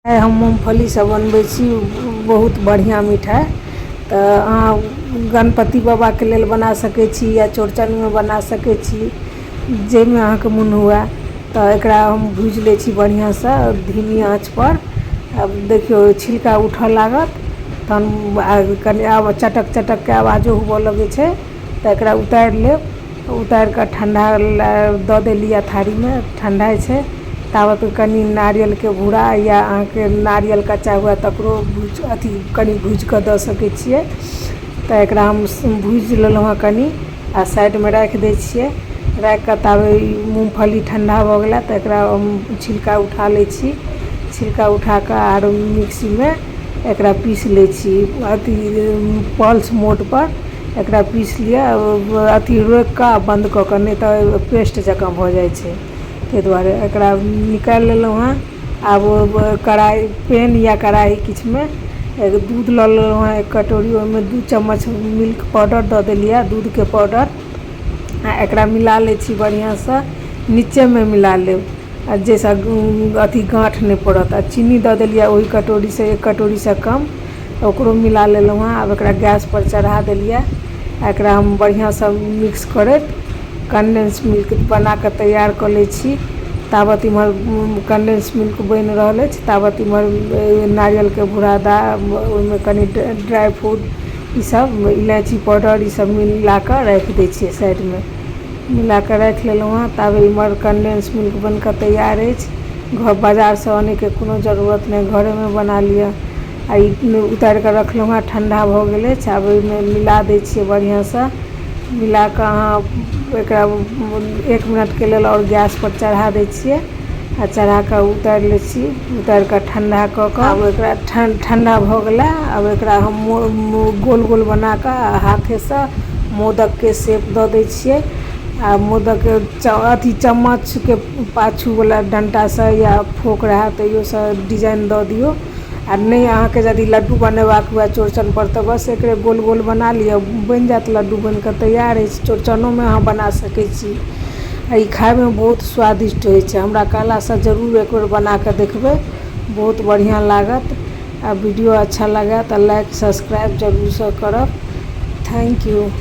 आइ हम मूँगफलीसँ बनबै छी बहुत बढ़िआँ मिठाइ। तऽ अहाँ गणपति बाबाके लेल बना सकै छी या चौड़चनमे बना सकै छी, जाहिमे अहाँके मोन हुए। तऽ एकरा हम भूजि लै छी बढ़िआँसँ धीमी आँचपर। आब देखियौ, छिलका उठऽ लागत तहन कनि आब चटक चटकके आवाजो हुअ लगै छै, तऽ एकरा उतारि लेब। उतारि कऽ ठण्डा दऽ देलियै थारीमे, ठण्डाइ छै। ताबत कनि नारियलके भूरा या अहाँके नारियल कच्चा हुए तकरो भूजि अथी कनि भूजि कऽ दऽ सकै छियै। तऽ एकरा हम भूजि लेलहुँ हँ कनि आ साइडमे राखि दै छियै। राखि कऽ ताबे ई मूँगफली ठण्डा भऽ गेलै, तऽ एकरा हम छिलका उठा लै छी। छिलका उठा कऽ आर मिक्सीमे एकरा पीसि लै छी, अथी पल्स मोडपर एकरा पीसि लिअ, अथी रोकि कऽ आ बन्द कऽ कऽ, नहि तऽ पेस्ट जकाँ भऽ जाइ छै। ताहि दुआरे एकरा निकालि लेलहुँ हँ। आब कढ़ाइ, पेन या कढ़ाइ किछुमे दूध लऽ लेलहुँ हँ एक कटोरी। ओहिमे 2 चम्मच मिल्क पाउडर दऽ देलियै, दूधके पाउडर, आ एकरा मिला लै छी बढ़िआँसँ। नीचेमे मिला लेब आ जाहिसँ अथी गाँठ नहि पड़त। आ चीनी दऽ देलियै ओहि कटोरीसँ, एक कटोरीसँ कम। ओकरो मिला लेलहुँ हँ। आब एकरा गैसपर चढ़ा देलियै आ एकरा हम बढ़िआँसँ मिक्स करैत कन्डेन्स मिल्क बना कऽ तैयार कऽ लै छी। ताबत इम्हर कन्डेन्स मिल्क बनि रहल अछि, ताबत इम्हर नारियलके बुरादा, ओहिमे कनि ड्राइ फ्रूट ईसभ, इलायची पाउडर ईसभ मिला कऽ राखि दै छियै साइडमे। मिला कऽ राखि लेलहुँ हँ। ताबे इम्हर कन्डेन्स मिल्क बनि कऽ तैयार अछि। घर बाजारसँ आनयके कोनो जरूरत नहि, घरेमे बना लिअ। आ ई उतारि कऽ रखलहुँ हँ, ठण्डा भऽ गेल अछि। आब ओहिमे मिला दै छियै बढ़िआँसँ। मिला कऽ अहाँ एकरा 1 मिनटके लेल आओर गैसपर चढ़ा दै छियै आ चढ़ा कऽ उतारि लै छी। उतारि कऽ ठण्डा कऽ कऽ, आब एकरा ठण्डा भऽ गेलै, आब एकरा हम गोल गोल बना कऽ हाथेसँ मोदकके शेप दऽ दै छियै। आ मोदक अथी चम्मचके पाछूवला डन्टासँ या फोक रहए तैयोसँ डिजाइन दऽ दियौ। आ नहि अहाँके यदि लड्डू बनेबाक हुए चौड़चनपर, तऽ बस एकरे गोल गोल बना लिअ, बनि जायत। लड्डू बनि कऽ तैयार अछि। चौड़चनोमे अहाँ बना सकै छी आ ई खायमे बहुत स्वादिष्ट होइ छै। हमरा कहलासँ जरूर एक बेर बना कऽ देखबै, बहुत बढ़िआँ लागत। आ वीडियो अच्छा लागए तऽ लाइक, सब्सक्राइब जरूरसँ करब। Thank you.